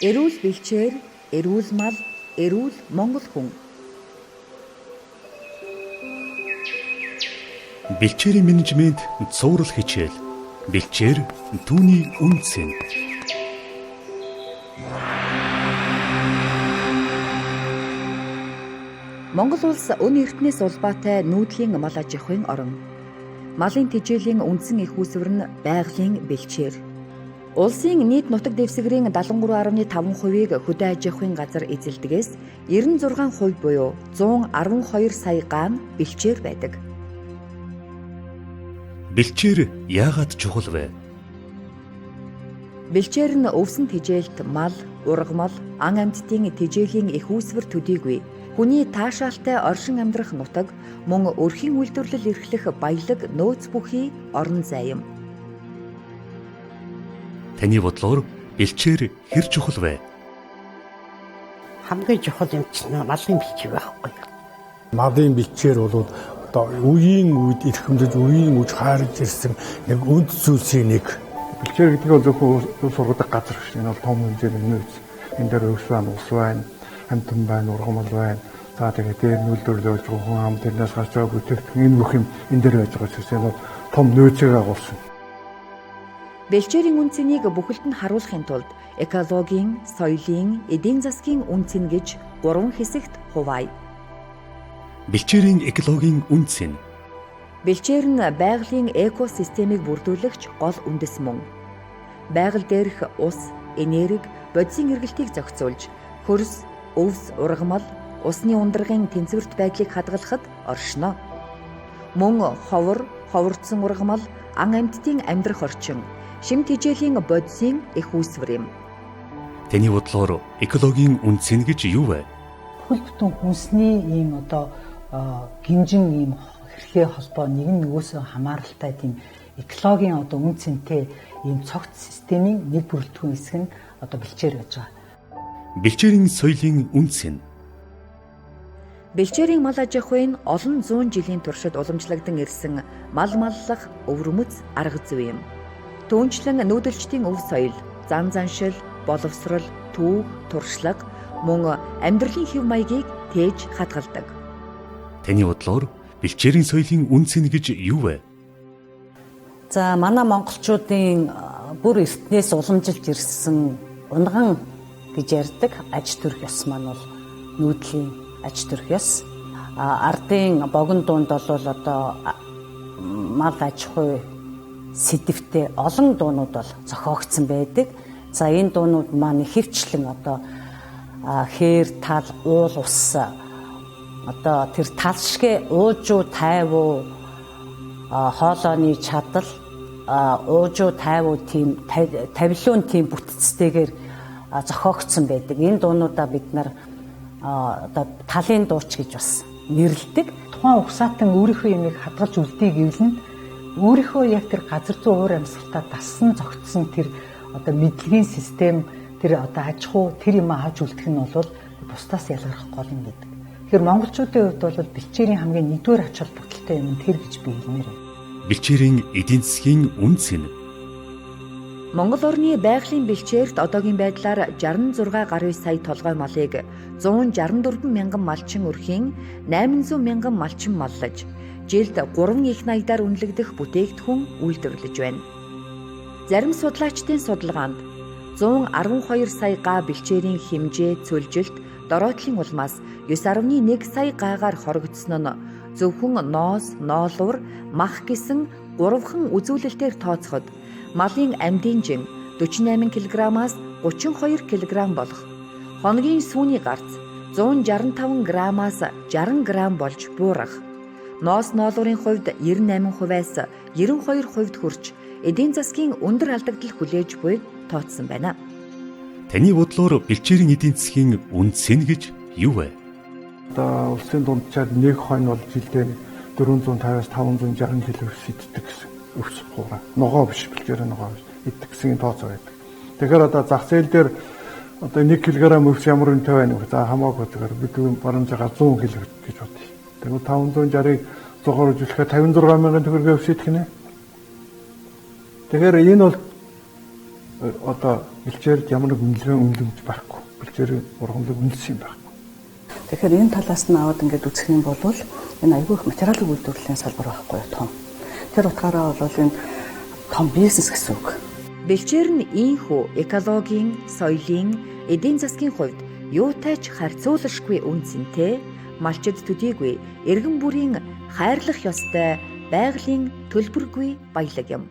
Эрүүл бэлчээр, эрүүл мал, эрүүл монгол хүн. Бэлчээрийн менежмент цуврал хичээл. Бэлчээр түүний үнэ цэн. Монгол улс өн эртнээс улбаатай нүүдлийн мал аж ахуйн орон. Малын тэжээлийн үндсэн эх үүсвэр нь байгалийн бэлчээр. Улсын нийт нутаг дэвсгэрийн 73.5%-ийг хөдөө аж ахуйн газар эзэлдгээс 96% буюу 112 сая гаан бэлчээр байдаг. Бэлчээр яагаад чухал вэ? Бэлчээр нь өвсөн тэжээлт мал, ургамал, ан амьтдын тэжээлийн эх үүсвэр төдийгүй хүний таашаалтай оршин амьдрах нутаг мөн өрхийн үйлдвэрлэл эрхлэх баялаг нөөц бүхий орон зай юм. Таны бодлоор бэлчээр хэр чухал вэ? Хамгийн чухал юм чинь малын бэлчээр байхгүй. Малын бэлчээр бол одоо үеийн үед эрхэмлэж, үеийн үж хаарж ирсэн нэг үнд зүйлсийн нэг. Бэлчээр гэдэг нь зөвхөн ус ургадаг газар биш. Энэ бол том хэмжээний нөөц. Энэ дээр өвс байна, ус байна, амьтан байна, ургамал байна. За тэгээд дээр үйлдвэрлэл болж байгаа хүн ам тэрнээс гарч байгаа бүтээгдэхүүн энэ бүх юм энэ дээр байж байгаа учраас энэ бол том нөөцийг агуулсан. Бэлчээрийн үн цэнийг бүхэлд нь харуулахын тулд экологийн, соёлын, эдийн засгийн үн цэн гэж гурван хэсэгт хуваая. Бэлчээрийн экологийн үн цэн. Бэлчээр нь байгалийн экосистемийг бүрдүүлэгч гол үндэс мөн. Байгаль дээрх ус, энерги, бодисын эргэлтийг зохицуулж, хөрс, өвс, ургамал, усны ундрагын тэнцвэрт байдлыг хадгалахад оршино. Мөн ховор, ховорцсон ургамал, ан амьтдын амьдрах орчин, шим тэжээлийн бодисын эх үүсвэр юм. Таны бодлоор экологийн үн цэн гэж юу вэ? Бүхэл бүтэн хүнсний ийм одоо гинжин ийм хэрхээ холбоо нэг нь нөгөөсөө хамааралтай тийм экологийн одоо үн цэнтэй ийм цогц системийн нэг бүрэлдэхүүн хэсэг нь одоо бэлчээр байж байгаа. Бэлчээрийн соёлын үн цэн. Бэлчээрийн мал аж ахуй нь олон зуун жилийн туршид уламжлагдсан ирсэн мал маллах өвөрмөц арга зүй юм. Түүнчлэн нүүдэлчдийн өв соёл, зан заншил, боловсрол, түүх, туршлага мөн амьдралын хэв маягийг тээж хадгалдаг. Таны бодлоор бэлчээрийн соёлын үн цэн гэж юу вэ? За манай монголчуудын бүр эртнээс уламжилж ирсэн унган гэж ярьдаг аж төрх ёс маань бол нүүдлийн аж төрх ёс. Ардын богино дунд бол одоо мал аж ахуй сэдэвтэй олон дуунууд бол зохиогдсон байдаг. За энэ дуунууд маань ихэвчлэн одоо хээр тал, уул ус одоо тэр тал шигэ уужуу тайвуу хоолойны чадал, уужуу тайвуу тийм тавилуун тийм бүтцтэйгээр зохиогдсон байдаг. Энэ дуунуудаа бид нар одоо талын дууч гэж бас нэрлэдэг. Тухайн угсаатан өөрийнхөө ямиг хадгалж үлдээ гэвэл нь өөрийнхөө яг тэр газар зүйн уур амьсгалтаа дассан зогтсон тэр одоо мэдлэгийн систем, тэр одоо аж ахуй тэр юм авч үлдэх нь бол бусдаас ялгарх гол юм гэдэг. Тэгэхээр монголчуудын хувьд бол бэлчээрийн хамгийн нэгдүгээр ач холбогдолтой юм нь тэр гэж би хэлмээр байна. Бэлчээрийн эдийн засгийн үн цэн. Монгол орны байгалийн бэлчээрт одоогийн байдлаар 66 гаруй сая толгой малыг 164 мянган малчин өрхийн 800 мянган малчин маллаж, жилд 3 их наядаар үнэлэгдэх бүтээгдэхүүн үйлдвэрлэж байна. Зарим судлаачдын судалгаанд 112 сая га бэлчээрийн хэмжээ, цөлжилт, дороотлын улмаас 9.1 сая гаагаар хорогдсон нь зөвхөн ноос, ноолуур, мах гэсэн гурван үзүүлэлтээр тооцоход малын амьдын жин 48 кг-аас 32 кг болох, хоногийн сүүний гарц 165 грамаас 60 грамм болж буурах, ноос ноолуурын хувьд 98%-аас 92% хүрч эдийн засгийн өндөр алдагдал хүлээж буйг тооцсон байна. Таны бодлоор бэлчээрийн эдийн засгийн үн цэн гэж юу вэ? Одоо улсын дунджаар нэг хонь бол жилдээ 450-аас 560 кг өвс иддэг гэсэн. Өвс буурай. Ногоо биш, бэлчээрээ ногоо биш. Иддэг гэсэн тооцоо байдаг. Тэгэхээр одоо зах зээл дээр одоо 1 кг өвс ямар үнэтэй байна вэ? За хамаагүй зүгээр бид баруун цагаар 100 кг гэж бодъё. Тэгвэл 560-ыг 100-аар үзүүлэхээр 56 мянган төгрөгийн өвс идэх нэ. Тэгэхээр энэ бол Одоо бэлчээрд ямар нэг үнэлгээ үнэлэмж байхгүй. Бэлчээрийн ургамлыг үнэлсэн юм байхгүй. Тэгэхээр энэ талаас нь аваад ингээд үзэх юм бол энэ айгүй их материалын үйлдвэрлэлийн салбар байхгүй юу, том. Тэр утгаараа бол энэ том бизнес гэсэн үг. Бэлчээр нь ийнхүү экологийн, соёлын, эдийн засгийн хувьд юутай ч харьцуулашгүй үн цэнтэй, малчид төдийгүй эргэн бүрийн хайрлах ёстой байгалийн төлбөргүй баялаг юм.